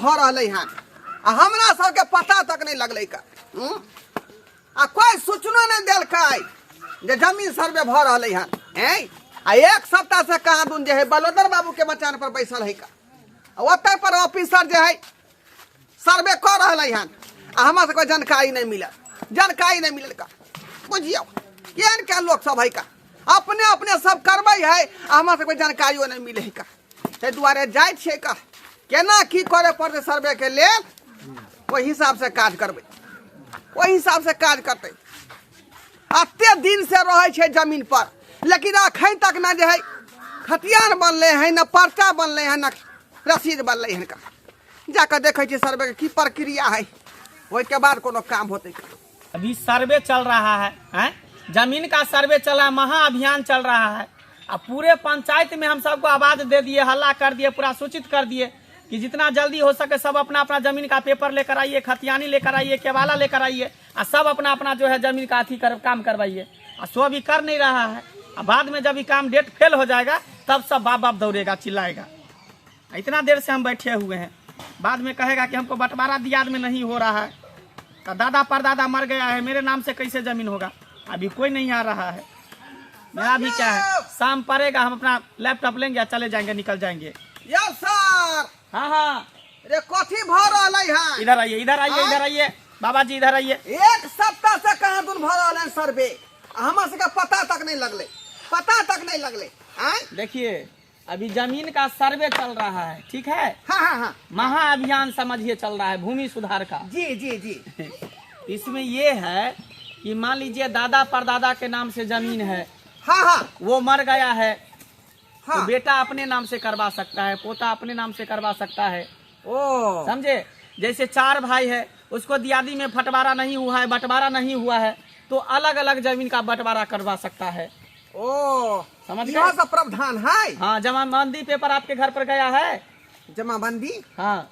भऽ रहलै हन आ हमरा सबके पता तक नहि लगलै का हूँ? आ कोइ सूचनो नहि देलकै जे जमीन सर्वे भऽ रहलै हन हैं आ एक सप्ताह से कहाँ दून जे है बलोदर बाबू के मचान पर बैसल है का आ ओतहि पर ऑफिसर जे है सर्वे कऽ रहलै हन आ हमरा सबके जानकारी नहि मिलल, जानकारी नहि मिलल का। बुझियौ केहन केहन लोक सब है का, अपने अपने सब करबै है आ हमरा सबके जानकारियो नहि मिलै है का। ताहि दुआरे जाइ छियै का केना की करे पड़तै सर्वेके लेल, ओहि हिसाबसँ काज करबै, ओहि हिसाबसँ काज करतै। एते दिन से रहै छै जमीन पर, लेकिन अखन तक ना जे है खतियान बनलै है, ना पर्चा बनलै है, ना रसीद बनलै है का। जाकऽ देखै छियै सर्वे के की प्रक्रिया है, ओहिके बाद कोनो काम होतै। अभी सर्वे चल रहा है, हैं? जमीन का सर्वे चल रहा है, महाअभियान चल रहा है। आ पूरे पंचायत में हम सबको आवाज दे दिए, हल्ला कर दिए, पूरा सूचित कर दिए कि जितना जल्दी हो सके सब अपना अपना जमीन का पेपर लेकर आइए, खतियानी लेकर आइए, केवाला लेकर आइए, आ सब अपना अपना जो है जमीन का अथी कर, काम करवाइए। आ सो अभी कर नहीं रहा है। आ बाद में जब ये काम डेट फेल हो जाएगा तब सब बाप बाप दौड़ेगा, चिल्लाएगा। इतना देर से हम बैठे हुए हैं, बाद में कहेगा कि हमको बंटवारा दियाद में नहीं हो रहा है, तो दादा परदादा मर गया है, मेरे नाम से कैसे जमीन होगा। अभी कोई नहीं आ रहा है। मेरा भी क्या है, शाम पड़ेगा हम अपना लैपटॉप लेंगे और चले जाएंगे, निकल जाएंगे। Yes sir. हाँ हाँ। रे कथी भऽ रहलै हन? इधर आइए, इधर आइए, हाँ? इधर आइए बाबा जी, इधर आइए। एक सप्ताह से कहाँ दून भऽ रहल हन सर्वे, हमरा सबके पता तक नहीं लगलै, पता तक नहीं लगलै। आँय? देखिए अभी जमीन का सर्वे चल रहा है, ठीक है? हाँ, हाँ, हाँ। महाअभियान समझिए चल रहा है भूमि सुधार का। जी जी जी। इसमें ये है कि मान लीजिए दादा परदादा के नाम से जमीन है, हाँ हाँ, वो मर गया है, हाँ। तो बेटा अपने नाम से करवा सकता है, पोता अपने नाम से करवा सकता है। ओ। समझे? जैसे 4 भाई है, उसको दियादी में फटवारा नहीं हुआ है, बंटवारा नहीं हुआ है, तो अलग अलग जमीन का बंटवारा करवा सकता है। ओ, समझ इहो गए? सब प्रावधान है। हाँ, जमाबंदी पेपर आपके घर पर गया है? जमाबंदी? हाँ।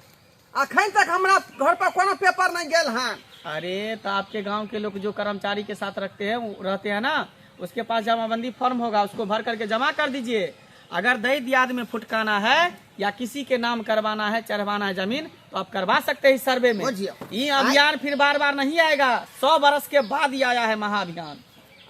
अखन तक हमरा घर पर कोनो पेपर नहीं गेल हन। अरे तो आपके गांव के लोग जो कर्मचारी के साथ रखते हैं, वो रहते हैं ना, उसके पास जमाबंदी फॉर्म होगा, उसको भर करके जमा कर दीजिए। अगर दही दियाद में फुटकाना है या किसी के नाम करवाना है, चढ़वाना है जमीन, तो आप करवा सकते हैं इस सर्वे में। बुझियो। ये अभियान फिर बार बार नहीं आएगा, 100 बरस के बाद ही आया है महाअभियान।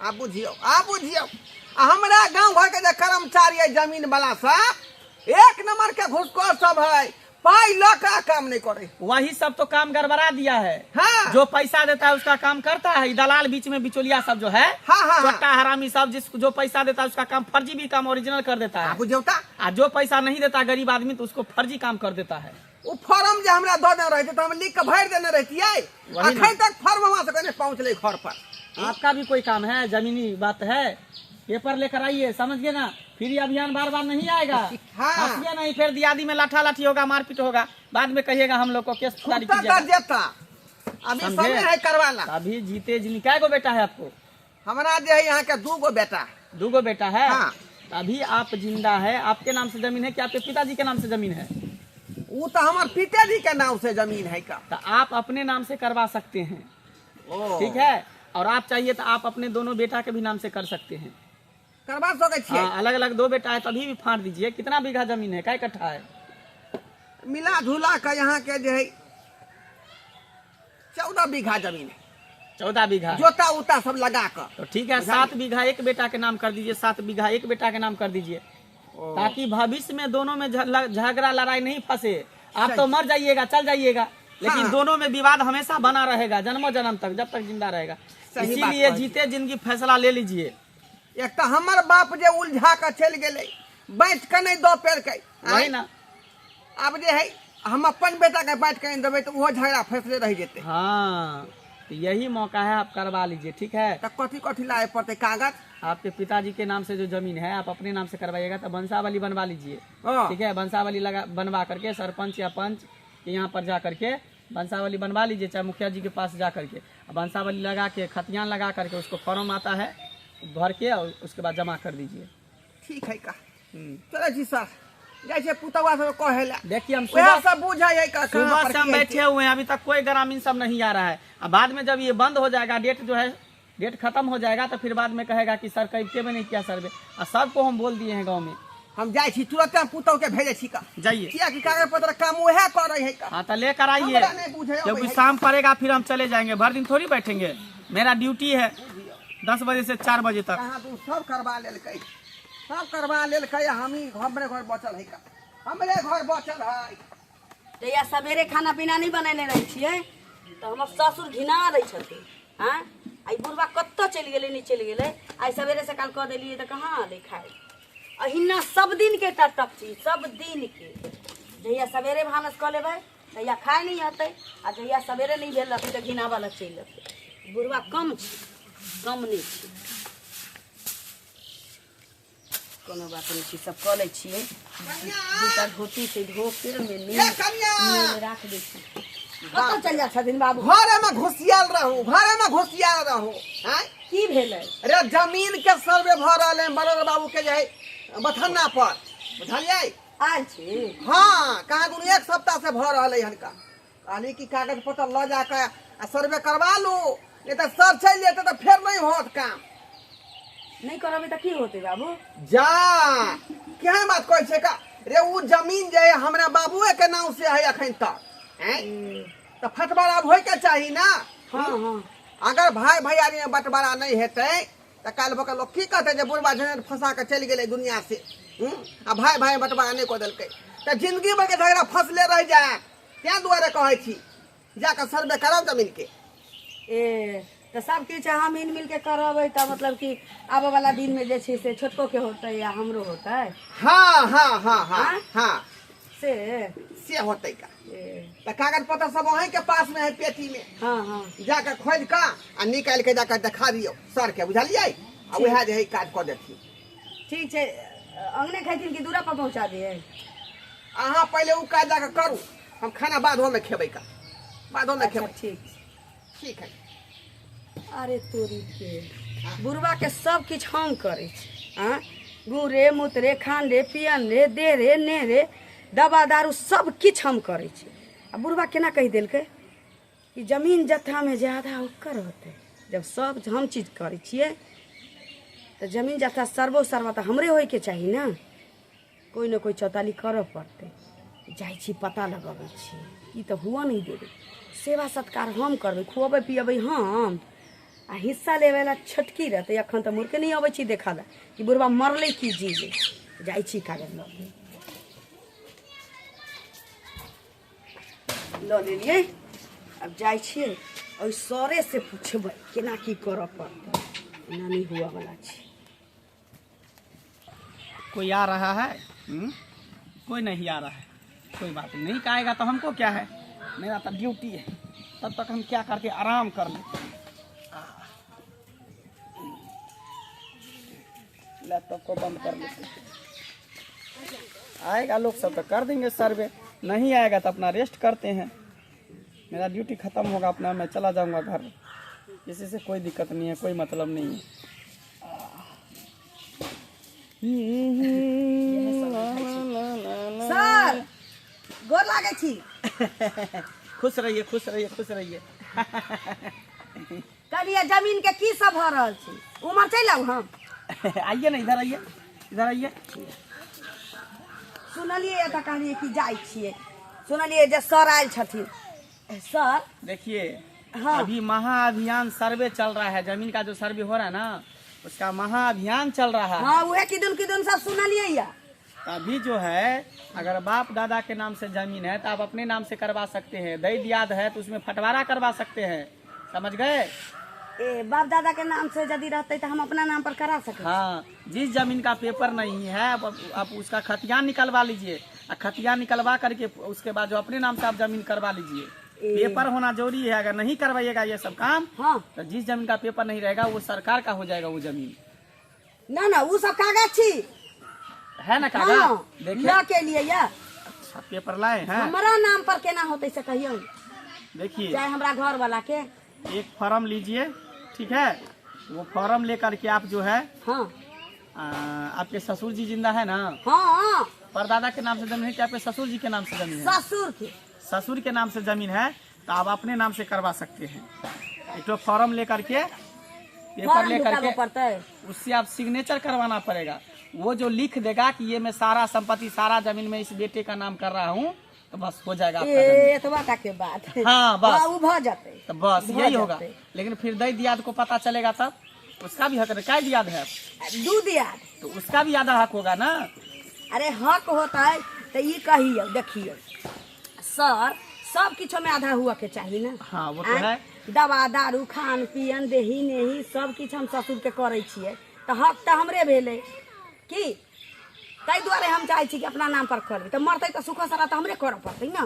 आप बुझियो, आप बुझियो। आ हमरा गांव घर के जे कर्मचारी है जमीन वाला सब एक नंबर के घुसखोर सब है, पाई ल के काम नहीं करे। वही सब तो काम गड़बड़ा दिया है। हाँ। जो पैसा देता है उसका काम करता है। दलाल बीच में बिचौलिया सब जो है, हाँ, हाँ, हाँ। चोट्टा हरामी सब, जिस जो पैसा देता है उसका काम फर्जी भी काम ओरिजिनल कर देता है। आप बुझियो ता? आ जो पैसा नहीं देता गरीब आदमी तो उसको फर्जी काम कर देता है। वो फॉर्म जे हमरा दऽ देने रहते तो हम लिख के भरि देने रहतियै। वही ना। अखन तक फॉर्म हमरा सबके नहीं पहुँचलै घर पर। आपका भी कोई काम है, जमीनी बात है, पेपर लेकर आइए, समझ गए ना? फिर ये अभियान बार बार नहीं आएगा। हाँ। हंसिए नहीं, फिर दियादी में लाठा लाठी होगा, मारपीट होगा, बाद में कहिएगा हम लोग को केस जारी छूटता कीजिएगा। जेता। अभी समझे? समय है करवाला। अभी जीते जी कै गो बेटा है आपको? हमरा जे है यहाँ के 2 गो बेटा। 2 गो बेटा है? हाँ। अभी आप जिंदा है, आपके नाम से जमीन है कि आपके पिताजी के नाम से जमीन है? वो तो हमारे पिताजी के नाम से जमीन है का। तो आप अपने नाम से करवा सकते हैं। ओ। ठीक है, और आप चाहिए तो आप अपने दोनों बेटा के भी नाम से कर सकते हैं। करवा सके छियै? हाँ, अलग अलग 2 बेटा है तभी भी फाड़ दीजिए। कितना बीघा जमीन है, कै कट्ठा है? मिला जुला के यहाँ के जो है 14 बीघा जमीन है। 14 बीघा जोता उता सब लगा कर। तो ठीक है, 7 बीघा एक बेटा के नाम कर दीजिए, 7 बीघा एक बेटा के नाम कर दीजिए, ओ। ताकि भविष्य में दोनों में झगड़ा लड़ाई नहीं फंसे। आप तो मर जाइएगा, चल जाइएगा, लेकिन हाँ। दोनों में विवाद हमेशा बना रहेगा जन्मों जन्म तक, जब तक जिंदा रहेगा। सही बात इसीलिए कहै छी। जीते जिंदगी फैसला ले लीजिए। एक तो हमर बाप जे उलझा के चलि गेलै, बाँटि के नहि दऽ पेलकै। वही ना। आब जे है हम अपन बेटा के बाँटि के नहि देबै तऽ ओहो झगड़ा फैसले रहि जेतै। हाँ, तो यही मौका है, आप करवा लीजिए, ठीक है? तो कथी कथी लाए पड़तै कागज? आपके पिताजी के नाम से जो जमीन है आप अपने नाम से करवाइएगा तो वंशावली बनवा लीजिए। हाँ। ठीक है, वंशावली लगा बनवा करके सरपंच या पंच के यहाँ पर जा करके वंशावली बनवा लीजिए, चाहे मुखिया जी के पास जा करके वंशावली लगा के खतियान लगा करके उसको फॉर्म आता है भर के और उसके बाद जमा कर दीजिए। ठीक है का। चलो जी सर, जैसे पुतवा सब कहे ला। देखिए हम वह सुबह सब बुझा है का, कहाँ सुबह पर से हम की है बैठे हुए हैं, अभी तक कोई ग्रामीण सब नहीं आ रहा है। अब बाद में जब ये बंद हो जाएगा, डेट जो है डेट खत्म हो जाएगा, तो फिर बाद में कहेगा कि सर कब के में नहीं किया सर्वे। और सबको हम बोल दिए हैं गाँव में हम जाइ छी तुरंत, हम पुतहु के भेजै छी का। जाइए। किया कि कागज पत्र काम उहे करै है का। हाँ तो लेकर आइए, हमरा नहीं बुझे अबै क्योंकि है। शाम पड़ेगा फिर हम चले जाएंगे, भर दिन थोड़ी बैठेंगे, मेरा ड्यूटी है 10 बजे से 4 बजे तक। कहाँ तू सब करवा लेलकै, सब करवा लेलकै, हमही हमरे घर बचल है का, हमरे घर बचल है। जहिया सवेरे खाना पीना नहि बनेने रहै छियै तऽ हमर ससुर घिना दै छथिन। आँय, आ ई बुढ़बा कतऽ चलि गेलै, नहि चलि गेलै। आइ सवेरे सकाल कऽ देलियै तऽ कहाँ एलै खाय। अहिना सब दिनके टटक छी, सब दिनके। जहिया सवेरे भानस कऽ लेबै तहिया खाय नहि हेतै, आ जहिया सवेरे नहि भेल रहतै तऽ घिनाबऽ लग चलि अयतै। बुढ़बा कम छै, कम नहि छै। कोनो बात नहि छै, सब कऽ लै छियै। दूटा धोती छै, धो के ओहिमे ए नील कनिया, नील राखि दै छी। कतऽ चलि जाइ छथिन बाबू? घरे में घुसियाल रहू, घरे में घुसियाल रहू। आँय? की भेलै? रे जमीन के सर्वे भऽ रहल है बड़ोर बाबू के जे है बथन्ना पर, बुझलियै? आयल छी? हाँ, कहाँ दुनू एक सप्ताह से भऽ रहल है हनका। कहली कि कागज पत्र लऽ जाके आ सर्वे करवा लू, नहीं तऽ सर चलि जेतै तऽ फेर नहीं होत काम। नहि करबै तऽ की होतै बाबू? जा केहन बात कहै छै का रे, उ जमीन जे है हमरा बाबुए के नाम से है अखन तक, हैं? तऽ फटबारा होय के चाही ना। हाँ हाँ। अगर भाई भैयारी में बंटवारा नहीं हेतै तऽ काल्हि भऽ कऽ लोक की कहतै जे बुढ़बा झंझट फंसा कऽ चलि गेलै दुनिया से, आ भाई भाई बंटवारा नहि कऽ देलकै तऽ जिंदगी भरिके झगड़ा फंसले रहि जायत। ताहि दुआरे कहै छी जाकऽ सर्वे कराउ जमीन के। ए तऽ सब किछु अहाँ मिल मिल के करबै तऽ मतलब कि आबऽ वाला दिन में जे छै से छोटको के होतै या हमरो होतै। हाँ हाँ हाँ हाँ। आँय? हाँ। से से होतै का। ए। तऽ कागज पत्र सब अहीं के पास में है पेटी में। हाँ हाँ। जाकऽ खोजि कऽ आ निकालि के जाकऽ देखा दियौ सर के, बुझलियै? आ उएह जे है काज कऽ देथिन। ठीक छै। अंगने खैथिन कि दूरा पर पहुँचा दियै? अहाँ पहिले उ काज जाकऽ करू, हम खाना बादो में खेबै का, बादो में अच्छा, खेबै। ठीक। ठीक है। अरे तोरी के, बुढ़वा के सब किछु हम करै छी। आँ, गुड़े मूतरे खान रे पियन रे दे रे ने रे दवा दारू सब किछु हम करै छी। आ बुढ़वा केना कहि देलकै कि जमीन जत्थामे ज्यादा ओकर होतै? जब सब हम चीज करै छियै तऽ जमीन जत्था सर्वो सर्वा तऽ हमरे होइके चाही ने। कोइ ने कोइ चौताली करऽ पड़तै। जाइ छी पता लगबै छी, ई तऽ हुअ नहि देबै। सेवा सत्कार हम करबै, खुअबै पिअबै हम, आ हिस्सा लेबै लए छोटकी रहतै। एखन तऽ मुड़के नहि अबै छी देखऽ लए कि बुढ़बा मरलै कि जीलै। जाइ छी कागज लऽ के लऽ लेलियै। आब जाइ छियै ओहि सरे से पुछबै केना की करऽ पड़तै। एना नहि हुअ वला छै। कोई आ रहा है? कोई नहीं आ रहा है। कोई बात नहीं, आएगा तो हमको क्या है, मेरा तो ड्यूटी है, तब तक हम क्या करते आराम कर लेते। लैपटॉप को बंद कर लेते। आएगा लोग सब तो कर देंगे सर्वे, नहीं आएगा तो अपना रेस्ट करते हैं। मेरा ड्यूटी खत्म होगा अपना, मैं चला जाऊंगा घर, किसी से कोई दिक्कत नहीं है, कोई मतलब नहीं है। सर गोर लागै छी। खुश रहिए, खुश रहिए, खुश रहिए। कहलियै जमीन के की सब भऽ रहल छै, उम्हर चलि आउ हम। आइए ना, इधर आइए, इधर आइए। सुनलियै तऽ कहलियै कि जाइ छियै। सुनलियै जे सर आयल छथिन। सर देखिए, हाँ। अभी महाअभियान सर्वे चल रहा है, जमीन का जो सर्वे हो रहा है ना उसका महाअभियान चल रहा है। हाँ, उहे किदन किदन सब सुनलियै या। अभी जो है अगर बाप दादा के नाम से जमीन है तो आप अपने नाम से करवा सकते हैं, दई दियाद है तो उसमें फटवारा करवा सकते हैं, समझ गए? ए बाप दादा के नाम से यदि रहते तो हम अपना नाम पर करा सके। हाँ, जिस जमीन का पेपर नहीं है आप उसका खतियान निकलवा लीजिए, और खतियान निकलवा करके उसके बाद जो अपने नाम से आप जमीन करवा लीजिए। पेपर होना जरूरी है, अगर नहीं करवाइएगा ये सब काम हाँ। तो जिस जमीन का पेपर नहीं रहेगा वो सरकार का हो जाएगा वो जमीन। ना ना वो सब कागज छी है ना कागज? हाँ, देखिए। लऽ के लिए या। अच्छा, पेपर लाए हैं। हमारा नाम पर केना होते से कहियो। देखिए, चाहे हमरा घर वाला के। एक फॉर्म लीजिए, ठीक है? वो फॉर्म लेकर के आप जो है, हाँ। आपके ससुर जी जिंदा है ना? हाँ। परदादा के नाम से जमीन है कि आपके ससुर जी के नाम से जमीन है? ससुर के। ससुर के नाम से जमीन है तो आप अपने नाम से करवा सकते हैं। एक तो फॉर्म लेकर के, पेपर फॉर्म लेकर ढुकाबऽ के पड़तै। उससे आप सिग्नेचर करवाना पड़ेगा। वो जो लिख देगा कि ये मैं सारा संपत्ति सारा जमीन में इस बेटे का नाम कर रहा हूँ, तो बस हो जाएगा आपका जमीन। ए एतबा टा के बात। हाँ, बस। हाँ, उ भऽ जेतै। तो बस भऽ यही होगा। जेतै। लेकिन फिर दई दियाद को पता चलेगा तब उसका भी हक है। क्या दियाद है? दू दियाद। तो उसका भी आधा हक होगा ना। अरे हक होता है तो ई कहियौ, देखियौ सर, सब किछो में आधा हुआ के चाही ना। हाँ, वो तो आँय? है। दवा दारू खान पियन देही नेही सब किछु हम ससुर के करै छियै, तऽ हक तऽ हमरे भेलै की। ताहि दुआरे हम चाहै छी कि अपना नाम पर कऽ लेबै, तऽ मरतै तऽ सुखो सारा तऽ हमरे करऽ पड़तै ना।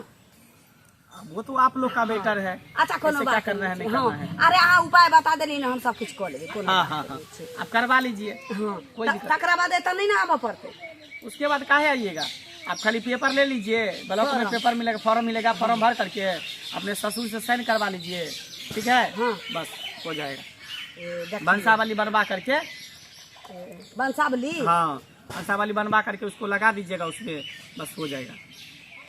वो तो आप लोग का बेटर है। अच्छा कोनो कैसे क्या बात करना है, नहीं नहीं छै। करना है। हाँ, अरे अहाँ उपाय बता देली ना, हम सब किछु कऽ लेबै, कोनो हाँ बात हाँ नहि हाँ छै। आप करवा लीजिए। हाँ, कोई दिक्कत। तकरा बाद एतऽ नहि ने आबऽ पड़तै। उसके बाद काहे आइएगा आप, खाली पेपर ले लीजिए, ब्लॉक में फॉर्म। पेपर मिलेगा, फॉर्म मिलेगा, फॉर्म भर करके अपने ससुर से साइन करवा लीजिए, ठीक है? हाँ। बस हो जाएगा। ए, देखियौ। वंशावली बनवा करके। ए, वंशावली। हाँ, वंशावली बनवा करके उसको लगा दीजिएगा उसमें, बस हो जाएगा।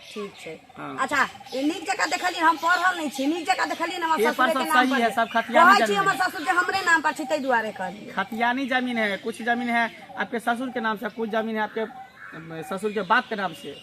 ठीक छै। हाँ। अच्छा, ए, नीक जकाँ देखलियै, हम पढ़ल नहि छी, नीक जकाँ देखलियै ने हमर पेपर ससुरे सब के नाम सही पर है, छै। सब खतियानी कहै छी जमीन हमर है। ससुर के हमरे नाम पर छै, ताहि दुआरे कहलियै। खतियानी जमीन है, कुछ जमीन है आपके ससुर के नाम से, कुछ जमीन है आपके ससुर के बाप के नाम से।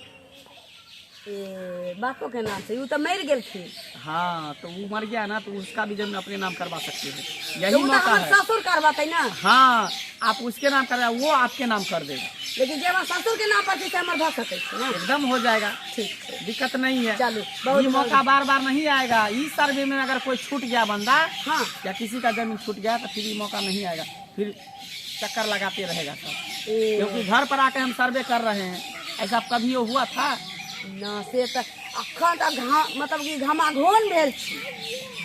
ए, बापो के नाम से? उ तऽ मरि गेलखिन। हाँ, तो वो मर गया ना, तो उसका भी जमीन अपने नाम करवा सकते हैं। तऽ यही उ तऽ मौका हमर है। ससुर करबतै ना। हाँ, आप उसके नाम करवा, वो आपके नाम कर देगा। लेकिन जे हमर ससुर के नाम पर छै से हमर भऽ सकै छै ना। एकदम हो जाएगा। ठीक छै। दिक्कत नहीं है। चलू, बहुत ये मौका बार बार नहीं आएगा। इस सर्वे में अगर कोई छूट गया बंदा, हाँ, या किसी का जमीन छूट गया, तो फिर ये मौका नहीं आएगा, फिर चक्कर लगाते रहेगा सब। ए, क्योंकि घर पर आके हम सर्वे कर रहे हैं। ऐसा कभी हुआ था ना, से तऽ अखन तऽ घा मतलब कि घमाघोन भेल छी,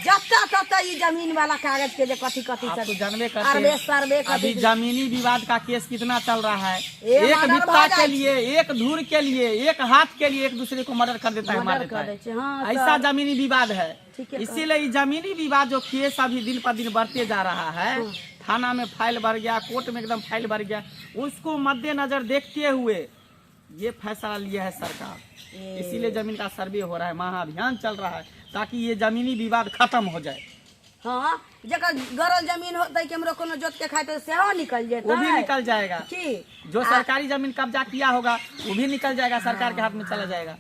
जतऽ ततऽ ई जमीन वाला कागज के जे कथी कथी आप सब तो जानबे करते अरबे हैं। सर्वे अभी कथी। जमीनी विवाद का केस कितना चल रहा है। ए, एक मर्डर बित्ता भऽ के जाइ। लिए, एक धूर के लिए, एक हाथ के लिए एक दूसरे को मर्डर कर देता है, मार मर्डर देता कर है। दै छै, हाँ। ऐसा सर। जमीनी विवाद है। ठीक है। इसीलिए ये जमीनी विवाद जो केस अभी दिन पर दिन बढ़ते जा रहा है, थाना में फाइल बढ़ गया, कोर्ट में एकदम फाइल बढ़ गया, उसको मद्देनजर देखते हुए ये फैसला लिया है सरकार। इसीलिए जमीन का सर्वे हो रहा है, महाअभियान चल रहा है, ताकि ये जमीनी विवाद खत्म हो जाए। हाँ, जकर गरल जमीन होतै, केम्हरो कोनो जोत के खाइ सेहो निकल जेतै। वो भी निकल जाएगा। की जो सरकारी जमीन कब्जा किया होगा वो भी निकल जाएगा, सरकार के हाथ में चला जाएगा।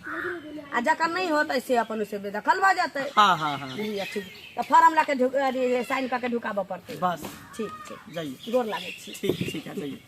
आ जकर नहि होतै से अपन से बेदखल भऽ जेतै। हाँ हाँ हाँ जी, ठीक, तऽ फॉर्म लऽ के अथी साइन कऽ के ढुकाबऽ पड़तै। बस। ठीक छै। जाइए। गोर लागै छी। ठीक ठीक है, जाइए।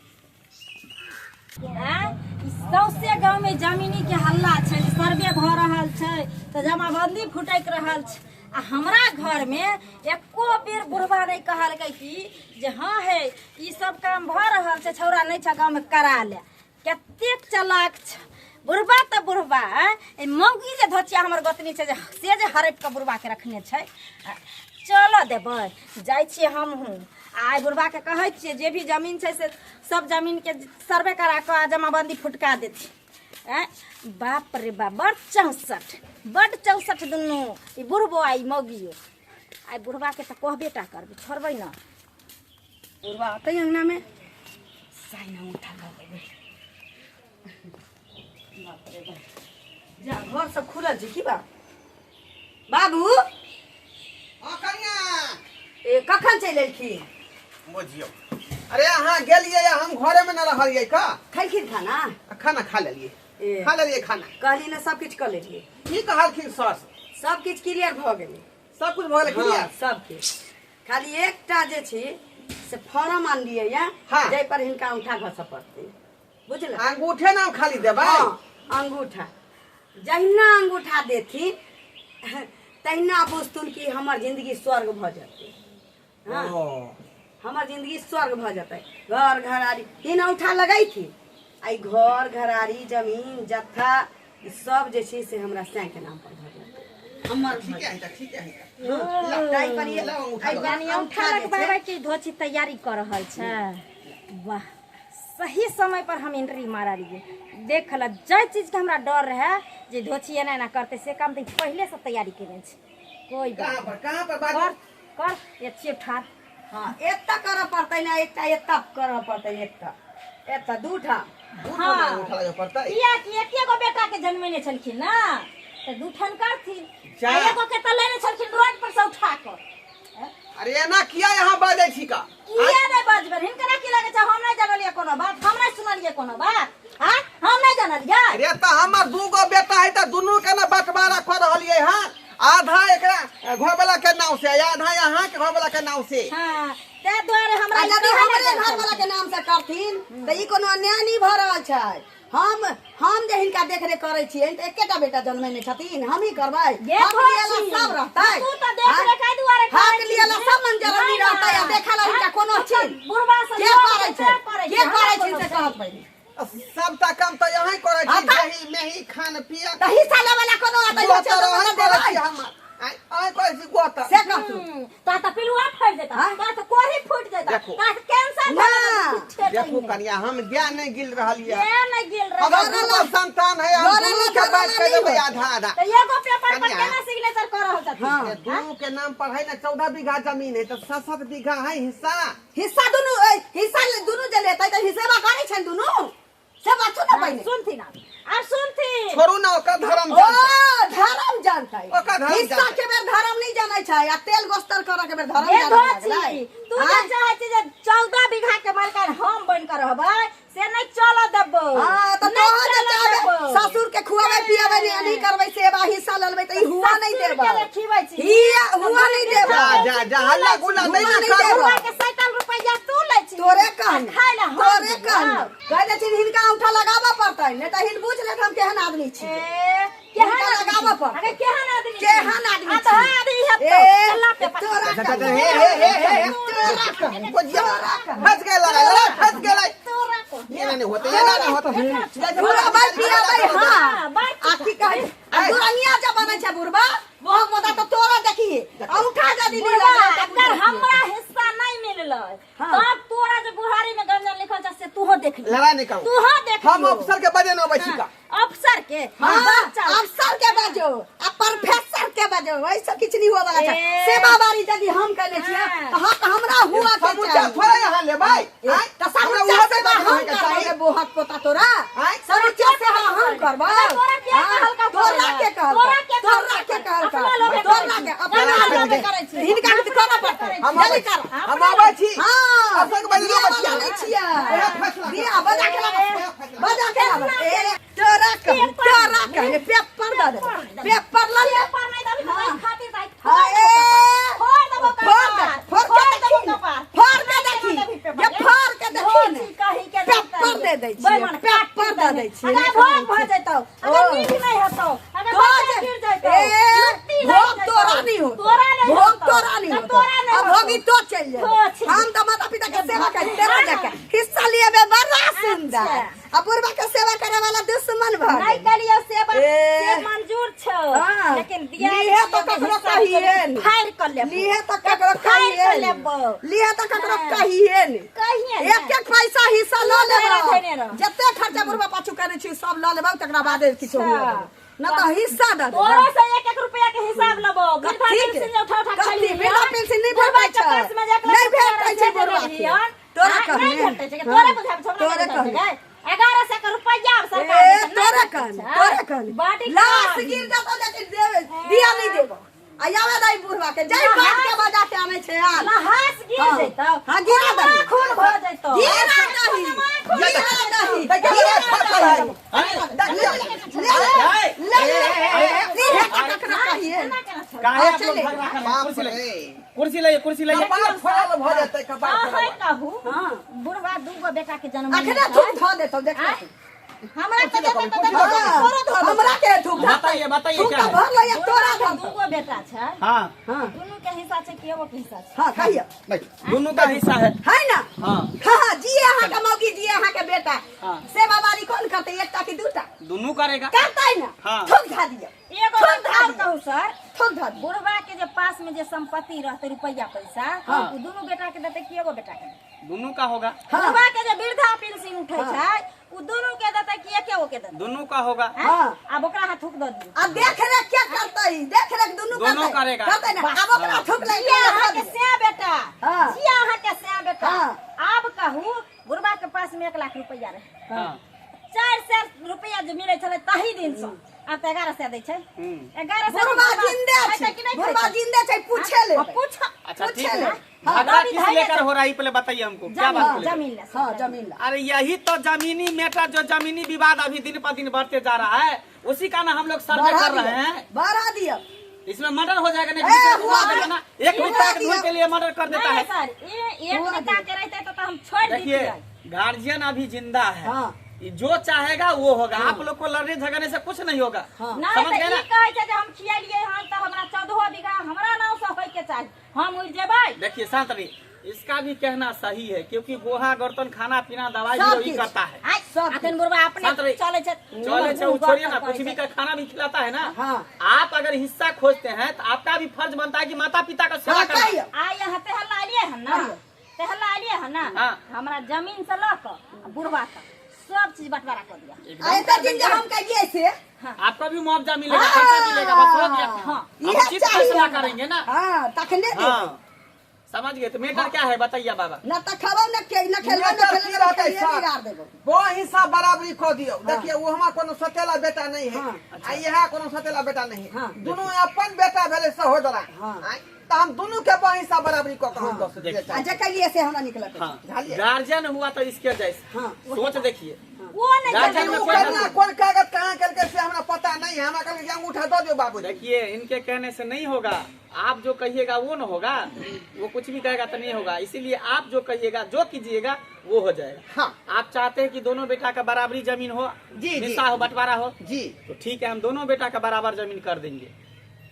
आँय, ई सौंसे गाँवमे जमीनी के हल्ला छै, सर्वे भऽ रहल छै तऽ जमाबंदी फुटकि रहल छै, आ हमरा घरमे एको बेर बुढ़बा नहि कहलकै कि जे हँ हे, ई सब काम भऽ रहल छै, छौड़ा नहि छै गाँवमे, करा ले। कतेक चलाक छै बुढ़बा तऽ बुढ़बा। आँय, ई मौगी जे धोचिया हमर गोतनी छै जे से जे हड़पि कऽ बुढ़बाके रखने छै। आ, चलऽ देबै, जाइ छियै हमहूँ आइ बुढ़बाके कहै छियै जे भी जमीन छै से सब जमीनके सर्वे करा कऽ आ जमाबंदी फुटका देथिन। आँय, बाप रे बाप, बड़ चौंसठ, बड़ चौंसठ दुनू, ई बुढ़बो आ ई मौगियो। आइ बुढ़बाके तऽ कहबे टा करबै, छोड़बै ना। बुढ़बा अतै अङ्गनामे, साइन अंगूठा लऽ लेबै। बाप रे बाप, जा घर सब खुलल छै की? बा बाबू। हाँ कनिया। ए, कखन चलि एलखिन? बुझियौ, अरे अहाँ गेलियै आ हम घरे में न रहलियै का। खेलखिन खाना? आ खाना खा लेलियै। ए। खा लेलियै खाना। कहली ने, सब किछु कऽ लेलियै। की कहलखिन सर? सब किछु क्लियर भऽ गेलै। सब कुछ भऽ गेलै क्लियर? हाँ, सब किछु, खाली एकटा जे छै से फॉर्म आनलियै या जाहि पर हिनका अंगूठा घसऽ पड़तै, बुझल? अंगूठे नाम खाली देबै? हाँ, अंगूठा। जहिना अंगूठा देथिन तहिना बुझथुन कि हमर जिंदगी स्वर्ग भऽ जेतै। हाँ। ओ। हमर जिंदगी स्वर्ग भऽ जेतै। घर घरारी तीन अंगूठा लगैथिन आ ई घर घरारी जमीन जत्था ई सब जे छै से हमरा साँय के नाम पर भऽ जेतै, हमर भऽ ठीके है तऽ, ठीके है तऽ। जेतै। ताहि पर ये लाउ अंगूठा एहि पर यानी अंगूठा औंठा जे छै लगबाबै के धोची तैयारी कऽ रहल छै। वाह, सही समय पर हम एंट्री मारलियै। देख ल, जाहि चीजके हमरा डर रहै जे धोची एना एना करतै, से काम तऽ ई पहिलेसँ तैयारी केने छै। कोई बात कहाँ पर, कहाँ पर बाजू? कर कर, ये छियै ठाढ़। हाँ, एतऽ करऽ पड़तै ने, एकटा एतऽ करऽ पड़तै, एकटा एतऽ, दू ठाम। दू ठाम अंगूठा लगे पड़तै? किया कि एके गो बेटा के जन्मेने छलखिन ना, तऽ दू ठाम करथिन। जा। आ एगो के तऽ लेने छलखिन रोड पर से उठा कऽ। अरे एना किया यहाँ बाजै छी का? किया नहि बजबै? हिनकरा की लगै छै हम नहि जानलियै कोनो बात, हम नहि सुनलियै कोनो बात? आँय, हम नहि जानलियै? अरे तऽ हमर दूगो बेटा है तऽ दुनू के ने बंटवारा कऽ रहलियै हँ। आधा एकरा घरवाला के नाम से, आधा यहाँ के घरवाला के नाम से। हाँ, ताहि दुआरे हमरा आ यदि कहै हमरे नहि घर वाला के नाम से करथिन तऽ ई कोनो अन्याय नहि भऽ रहल छै। हम जे हिनका देखरेख करै छियनि तऽ एकेटा बेटा जन्मेने छथिन, हमही करबै। ये हक थोड़ा लिअ ला छी। सब रहतै। तू तऽ देखरेख एहि दुआरे हक करै लिअ ला छी। सब मंजर नहि रहतै आ ना। देखै ला हिनका कोनो तू तऽ छी। बुढ़बा से के लोभ करै से छै? करै के छै, हमरा करै छै कोनो से कहत पहिने। सबटा काम तऽ यहीं करै छी, हाँ तऽ। दही मेही खान पियन। तऽ हिस्सा लेबै ला कोनो अतै गोतर बच्चा अहीं तऽ करै छी देबै। हमर। आँय, अहीं करै छी गोतर। से कहतू। तोरा तऽ पिलुआ फटि जेतौ, हाँ? तोरा तऽ कोढ़ी फूटि जेतौ, देखू। तोरा तऽ कैंसर ना। भऽ जेतौ। देखू कनिया, हम ज्ञान नहीं गिल रहल ये। ज्ञान नहीं गिल रहल। हमर दूगो संतान है, हम लड़े दुनू ला के झगड़ा बांट के नहीं देबै होय। आधा आधा। तऽ एगो पेपर पर कनिया। केना सिग्नेचर कऽ रहल छथिन? हाँ। ये दुनू के नाम पर है ना 14 बीघा जमीन है, तो 7-7 बीघा है हिस्सा। हिस्सा दुनू ए, हिस्सा दुनू जे लेतै तऽ हिस्सेबा करै छनि दुनू, से बात सुन पहिने। सुनथिन आब, आब सुनथिन। छोड़ू ना, ओकर धर्म ओ जानतै। धर्म जानतै। ओकर धर्म हिस्सा जानतै। के बेर धर्म नहीं जानै छै आ तेल गोस्तर करऽ के बेर धर्म ये जानै धोची, लागलै। तू जे आँय? चाहै छी जे 14 बीघा के मालकान हम बनि कऽ रहबै, से नहि चलऽ देबौ। हाँ, तऽ नहि तोहर जे चलऽ चाहबै देबौ। ससुर के खुआबै पियाबै नहीं, नहीं करबै सेवा, हिस्सा ललबै तऽ ई हुआ नहीं ससुर के देबै। जे खिबै छी। हिया हुआ नहीं देबै। जा जा जा, हल्ला गुल्ला नहीं हुआ ना नहीं करू। देबै। बुढ़वा के 47 रुपैया तू लै छी। तोरे कहनी, आ खाय ला हम तोरे देबौ। कहनी। कहि दै छियनि हिनका औंठा लगाबऽ पड़तै, नहि तऽ हिन बुझि लेत हम केहन आदमी छी। ए, केहन हिनका आदमी लगाबऽ छी? पड़तै। अगे केहन आदमी छी? केहन आदमी आधा छी? आदमी हेतौ। ए, चला पेपर। तोरा जा, जा, कहनी। हे हे हे हे हे। तोरा कहनी। गोजिया। तोरा कहनी। फंस गेलै, लड़ाई फंस गेलै। तोरा कहनी। एना नहीं होते, एना नहीं होते। जा, जा, बुढ़ा भाई पियाबै, हाँ। हाँ, बात आ की कहै आ दुरनिया जे बनै छै बुढ़बा, बहुत मोटा तऽ तोरा देखी औंठा जदि नहि बुढ़बा, लगलै तऽ अगर हमरा हिस्सा नहीं मिललै हाँ। तब तोरा जे बुढ़ारी में गंजन लिखल छै से तूहो देख ली। लड़ाई नहीं करू। तूहो देख हम लियो। अफसर के बजे न अबै छी का। हाँ, अफसर के हाँ, बच्चा। अफसर के बजो आ प्रोफेसर के बजो, ऐसा किछु नहीं हुआ वाला छै। ए। सेवा बारी यदि हम कयने छियै हाँ। तऽ हक हमरा हुआ के समूचा चाही। थोड़े यहाँ लेबै। ए, आँय? तऽ हमरा समूचा उहो सेवा बेटा हम होइके करबै चाही। रे बोहक पोता तोरा। आँय? समूचा सेवा हम करबै। तोरा के हाँ, कहलका तोरा के कहलका? तोरा के तोरा के कहलका? अपना लोभे तोरा करै के छी। अपना अपना लोभे लोभे करै छी। हिनका के करऽ पड़तै। हम जल्दी अबै छी। कर। हम अबै छी। हाँ, अफसर के बजे न बिया अबै छी। वाला नहि छियै। ओएह फैसला कर। बिया बजा के लाबऽ, बजा के लाबऽ। ए, तोरा कहने, तोरा कहने, पेपर दऽ देबै। पेपर लऽ ले। पेपर नहीं देबही तऽ हाँ। ओहि खातिर तऽ आइ हाँ, फोड़ ए, देबौ कपार। फोड़ देबौ फोड़ दे, कपार। फोड़ के फोड़ देबौ देखी ने, कपार। फोड़ के नहीं देखी, देबही पेपर। ये फोड़ के देखी ने। धोती कही के नहीं पेपर देबही। दे दै छियै, बेईमान, पेपर दऽ दै छियै, अगर नहि भोग करै भऽ जेतौ, अगर ओ। नीक नहीं हेतौ, अगर तो बच्चा जे- गिर जेतौ, ए, लुत्ती लागि भोग जेतौ। तोरा नहीं होतो, तोरा नहीं भोग होतौ। तोरा नहीं तऽ होतो। तोरा नहीं अब होतौ। भोगी तो चलि जेबै। धोती। हम तऽ माता पिता के सेवा करी, तेरा जाके हिस्सा लिएबे बड़ा सुंदर। अच्छा। आ बुढ़बा के सेवा करे वाला दुश्मन भऽ नहीं गेल। करियो सेवा ए। से मंजूर छौ, हाँ। लेकिन दिया लीहे तो ककरो कहिए नहीं। फाड़ कर लेबो। लीहे तो ककरो फाड़ि कहिए कऽ नहीं। लेबो। लीहे तो ककरो हाँ। कहिए नहीं। कहिए ने। एक एक पैसा हिस्सा लऽ तू लेबो। धैरे रह। जते खर्चा बुढ़बा पाछू करै छी सब लऽ लेबो, तकरा बादे किछो हुअ अच्छा। देबो। न तऽ हिस्सा दऽ देबो। तोरो से एक एक रुपया के हिसाब लेबो। वृद्धा कथी के? पेंशन जे उठा उठा कथी? खाली वृद्धा पेंशन नहि भेटै छै। नहि भेटै छै बुढ़बा के। तोरा कहने। नहि भेटै छै। हाँ। तोरे बुझाबै छौ, हमरा तोरे नहि बुझाबै कहने। छै। 1100 के रुपया आब सरकार ए, देतै, नहि तोरे भेटै कहने, छै। तोरे कहने। बाटी लाश खराब। गिर जेतौ लेकिन देबे, दिया नहि देबो। आ आवे दाई बुढ़वा के, जाहि बाप के बजा के आनै छै आन। लहास गिर हाँ। जेतौ। हाँ, गिरा दही। खून भऽ जेतौ। गिरा दही। गिरा दही। गिरा दही। अरे, ले ले ले ले ले ककरा कहिए। काहे आप लोग चले। झगड़ा कर रहे हैं? बाप कुर्सी रे। लाइए, कुर्सी लाइए, कुर्सी लाइए। कपार फोड़ल भऽ जेतै, कपार अहाँ फोड़ल। कहू, हाँ। बुढ़वा दूगो बेटा के जन्म अखने थूक धऽ देतौ देख। आँय? हमरा तऽ देतै तऽ देतै, हाँ, तोरो धऽ देतौ। हमरा के थूक धऽ बताइए, बताइए थूक क्या तऽ है? भर लैया तोरा बुढ़वा धऽ। दूगो बेटा छै, हाँ, हाँ दुनू के हिस्सा छै कि एगो के हिस्सा छै? हाँ कहियो। दोनों का हिस्सा है। है ना? हाँ। हाँ हाँ, जिए अहाँ के मौगी, जिए अहाँ के बेटा। हाँ। सेवा बारी कौन करतै, एकटा कि दूटा? दोनों करेगा। करतै ना? हाँ। थूक धऽ दियौ। एगो थूक बात धऽ और दियौ। कहू सर, थूक धऽ दियौ। बुढ़वा के जे पास में जे संपत्ति रहतै, रुपया पैसा, हाँ। उ दुनू बेटा के देतै कि एगो बेटा के देतै? दोनों का होगा। हाँ। बुढ़वा के जे वृद्धा पेंशन उठै छै, उ दुनू के देतै कि एके गो के देतै? दोनों का होगा। हाँ। आब ओकरा हाथ थूक दऽ दियौ। आ देख रेख के करतै, देख रेख दुनू दोनों करतै। करेगा। करतै ना? आब ओकरा थूक लागि जिया गेलै, अहाँ धऽ के दियौ। से बेटा, हाँ। जिया अहाँ के से बेटा। हाँ। आब कहू, बुढ़वा के पास में 1 लाख रुपया रहे। हाँ। 400 रुपया जे मिलै छलै ताही दिन सँ आब तऽ 1100 दै छै। 1100। बुढ़बा जिंदे छै, बुढ़बा जिंदे छै, पूछे ले। पूछ। अच्छा, ठीक पूछे है। ले। झगड़ा अभी किस धैर्य लेकर हो रहा है, ये पहले बताइए हमको, क्या बात को लेकर? जमीन ला। हाँ, जमीन ला। अरे, यही तो जमीनी मैटर, जो जमीनी विवाद अभी दिन पर दिन बढ़ते जा रहा है, उसी का ना हम लोग सर्वे बढ़ा कर रहे दियो, हैं। बढ़ा दियो। इसमें मर्डर हो जाएगा नहीं? ए, दूसरे को हुआ मार देगा ना, एक हुआ बित्ता के दिया। धूल के लिए मर्डर कर देता नहीं है। सर, ये एक हुआ बित्ता दिया। के रहते तो हम छोड़ देखिए, दितियै। गार्जियन अभी जिंदा है। हाँ। ये जो चाहेगा वो होगा। आप लोग को लड़ने झगड़ने से कुछ नहीं होगा। हाँ। नहीं समझ तऽ गए ई ना? कहै छै जे हम खियलियै हन तऽ हमरा 14 बीघा हमरा नाम से होय के चाही, हम उड़ जेबै। देखिए, शांत रहिए। इसका भी कहना सही है, क्योंकि गोहा गर्तन, खाना पीना, दवाई सब भी वही किछ। करता है। आइ सब अखन बुढ़बा अपने शांत रही। चलै छै। चले छै, वो छोड़िए ना, कुछ भी का खाना भी खिलाता है ना। हाँ। आप अगर हिस्सा खोजते हैं तो आपका भी फर्ज बनता है कि माता पिता का सेवा हाँ, करना। कहियो। आइ अहाँ तेहल्ला एलियै हन ना, तेहल्ला एलियै हन ना? हाँ। हमरा जमीन से लऽ कऽ आ बुढ़बा के सब चीज बंटवारा कऽ दिअ। एकदम आ एते दिन जे हम कहिए से आपका भी मुआवजा मिलेगा, खर्चा मिलेगा, बस हो गया। हाँ। हम इहे उचित चाहिए फैसला हमरा। करेंगे ना। हाँ, तखने देबै। हाँ, समझ गए। तो मैटर क्या है, बताइए बाबा। न तऽ खेबौ न के न खेलबौ न मैटर की खेलबौ, रहतै खेलिए सर? बिगाड़ देबौ। वो हिस्सा बराबरी कऽ दियौ। देखियौ, वो हमरा कोनो सतेला बेटा नहीं है। हाँ। आ इएह कोनो सतेला बेटा नहीं है। हाँ। दुनू अपन बेटा भेलै सहोदरा। हाँ। आँय, तऽ हम दुनू के बा हिस्सा बराबरी कऽ कऽ हम दऽ देखिए। सकैत आ जे कहिए से हमरा निकलत। हाँ, झालिए। गार्जियन हुआ तो इसके जैसे हाँ। सोच देखिए। ओ नहि गार्जियन जमीन में ओ कोई केना कोन कागज कहाँ केलकै से हमरा पता नहीं है। हमरा कहलकै कि अंगूठा दऽ दियौ बाबूजी। देखिए, इनके कहने से नहीं होगा। आप जो कहिएगा वो न होगा, वो कुछ भी कहेगा तो नहीं होगा। इसीलिए आप जो कहिएगा, जो कीजिएगा, वो हो जाएगा। हाँ। आप चाहते हैं कि दोनों बेटा का बराबरी जमीन हो, जी, जी। हिस्सा हो, बंटवारा हो? जी। तो ठीक है, हम दोनों बेटा का बराबर जमीन कर देंगे,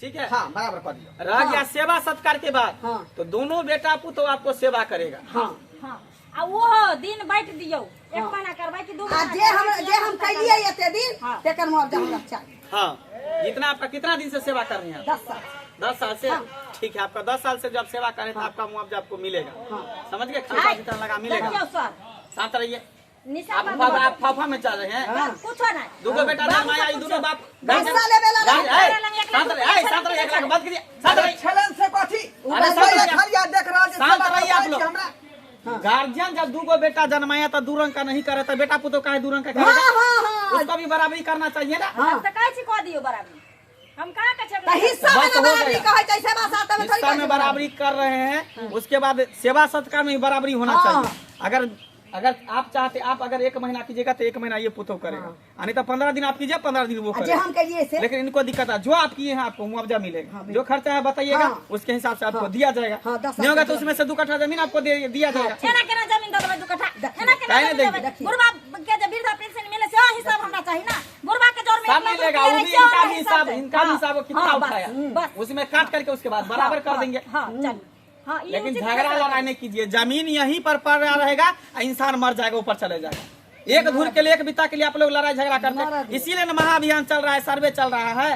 ठीक है? हाँ, बराबर कऽ दियौ। रह गया सेवा सत्कार के बाद। हाँ। तो दोनों बेटा पुतो आपको सेवा करेगा। हाँ। हाँ, आ ओहो दिन बाँटि दियौ, एक महीना करबै कि 2 आ महीना जे हम करबै, जे हम कैलिए एते दिन, हाँ। तेकर मुआवजा हमरा चाही। हाँ, जितना आपका, कितना दिन से सेवा कर रहे हैं आप? 10 साल। 10 साल से? ठीक है, आपका 10 साल से जब सेवा करें तो आपका मुआवजा आपको मिलेगा। समझ गए? खर्चा जितना लगा मिलेगा। देखियौ सर। साथ रहिए। निशा आप बाबू। फाफा, आप फाफा में चल रहे हैं। हाँ। कुछो नहीं। दूगो बेटा नाम आया, ई दोनों बाप। पैसा लेवे ला। शांत रहिए, ए, शांत रहिए, 1 लाख बंद करिए, शांत रहिए। छलन से कथी? अरे, शांत रहिए। खरिया देख रहल छै। शांत सेवा रहिए आप करै छी लोग। हमरा। गार्जियन जब दूगो बेटा जन्माया तो दू रंग का नहीं करे तो बेटा पुतो काहे दू रंग का हाँ। करेगा? हाँ हाँ उसको भी बराबरी करना चाहिए ना। हाँ। तऽ कहै छी कऽ दियौ बराबरी, हम कहाँ के छै? तऽ हिस्सा में बस ना हो बराबरी गया। कहै छै, सेवा साथ में थोड़ी हिस्सा कहै में छै। बराबरी कर रहे हैं, उसके बाद सेवा सत्कार में भी बराबरी होना हाँ। चाहिए। अगर अगर आप चाहते, आप अगर एक महीना कीजिएगा तो एक महीना ये पुतो करेगा, आ नहीं तो 15 दिन आप कीजिए, 15 दिन वो आ जे करेगा। हम कहिए से लेकिन इनको दिक्कत है। जो आप किए हैं, आपको मुआवजा मिलेगा। हाँ, जो खर्चा है बताइएगा, हाँ। उसके हिसाब से आपको हाँ। दिया जाएगा। हाँ, 10 नहीं होगा तो साल उसमें से 2 कट्ठा जमीन आपको दे दिया जाएगा। केना केना जमीन दऽ देबै 2 कट्ठा? एना केना काहे नहि जमीन देंगे? देबै? बुढ़बा के जे वृद्धा पेंशन मिले से हिसाब हमरा चाही ना, बुढ़बा के जोर में सब 1 लाख मिलेगा। रुपया वो रहै भी छै, इनका ओकरा भी हिसाब से। इनका भी हाँ, हिसाब वो कितना हाँ, बस, उठाया, बस। उसमें काट करके उसके बाद बराबर कर हाँ, देंगे। हाँ, चल, हाँ, ई लेकिन उचित झगड़ा फैसला। लड़ाई नहीं कीजिए। जमीन यहीं पर पड़ रहा रहेगा और इंसान मर जाएगा, ऊपर चले जाएगा। एक धुर के लिए, एक बिता के लिए आप लोग लड़ाई झगड़ा करते हैं। इसीलिए ना महाअभियान चल रहा है, सर्वे चल रहा है,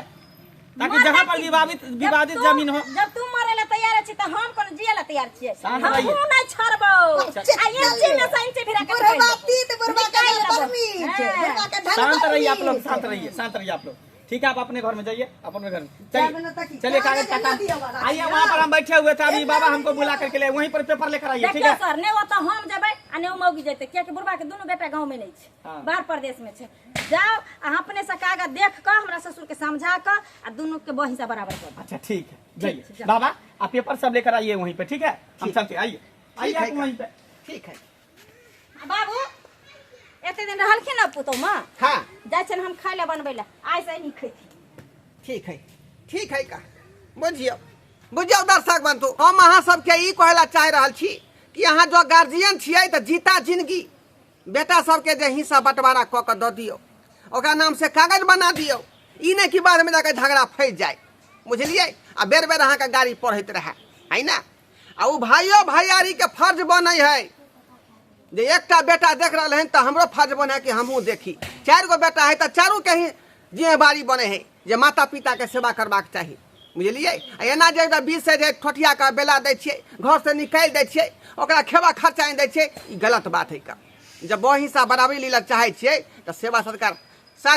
ताकि मरतै जहाँ पर की? विवादित जब विवादित जमीन हो। जब तू मरे ला तैयार छी तऽ हम कोनो जिए ला तैयार छियै? शांत रहिए। हमहूँ नहि छोड़बौ। आ इंची में से इंची भिरा के बुढ़वा निकालि देबौ। तीत, बुढ़वा के निकालि धन देबौ। बड़ मीठ। हाँ। बुढ़वा के धन शांत बड़ रहिए आप लोग। मीठ। शांत रहिए, शांत रहिए आप लोग। ठीक है, आप अपने घर में जाइए, अपने घर में जाबे चलिए। न तक चलिए, कागज का कागज काम न दिअ वाला आइए। छी, वहाँ पर हम बैठे हुए थे, अभी एना बाबा नहि हमको दिअ बुला करके ले, वहीं पर पेपर लेकर आइए, ठीक देखियौ है? सर, ने ओतऽ हम जेबै आ ने ओ मौगी जेतै, कियाकि बुढ़बा के दुनू बेटा गाँव में नहि छै। हाँ। बाहर प्रदेश में छै। जाओ, अहाँ अपने से कागज देख कऽ, हमरा ससुर के समझा कऽ आ दुनू के बहिसा बराबर कर दियौ। अच्छा, ठीक है, जाइए। जाओ। बाबा, आप पेपर सब लेकर आइए वहीं पे, ठीक है? हम चलते हैं, आइए, आइए है आप वहीं पे। ठीक है। आ बाबू, एते दिन रहलखिन ने पुतहु माँ। हाँ। जाइ छियनि हम खाय लए बनबै लए, आइ से नहीं खैथिन। ठीक है, ठीक है। का बुझियौ, बुझियौ दर्शक बंधु, हम अहाँ सबके ई कहै लए चाहि रहल छी कि अहाँ जो गार्जियन छियै तऽ जीता जिंदगी बेटा सबके जे हिस्सा बंटवारा कऽ कऽ दऽ दियौ, ओकरा नाम से कागज बना दियौ। ई नहि कि बादमे जाकऽ झगड़ा फँसि जाय, बुझलियै? आ बेर बेर अहाँके गाड़ी पढ़ैत रहए है ने। आ ओ भाइयो भैयारीके फर्ज बनै है जे एकटा बेटा देख रहल हन तऽ हमरो फर्ज बनै है कि हमहूँ देखी। चारि गो बेटा है तऽ चारूके ही जिम्मेवारी बनै है जे माता पिताके सेवा करबाक चाही, बुझलियै? आ एना जे एकटा बीचसँ जे ठोठिया कऽ बेला दै छियै, घरसँ निकालि दै छियै, ओकरा खेबा खर्चा नहि दै छियै, ई गलत बात है। का जब बहु हिस्सा बराबरी लै लए चाहै छियै तऽ सेवा सत्कार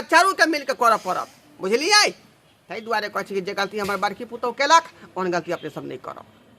चारूके मिलके करऽ पड़त, बुझलियै? ताहि दुआरे कहै छी कि जे गलती हमर बड़की पुतहु केलक, ओहन गलती अपने सब नहि करब।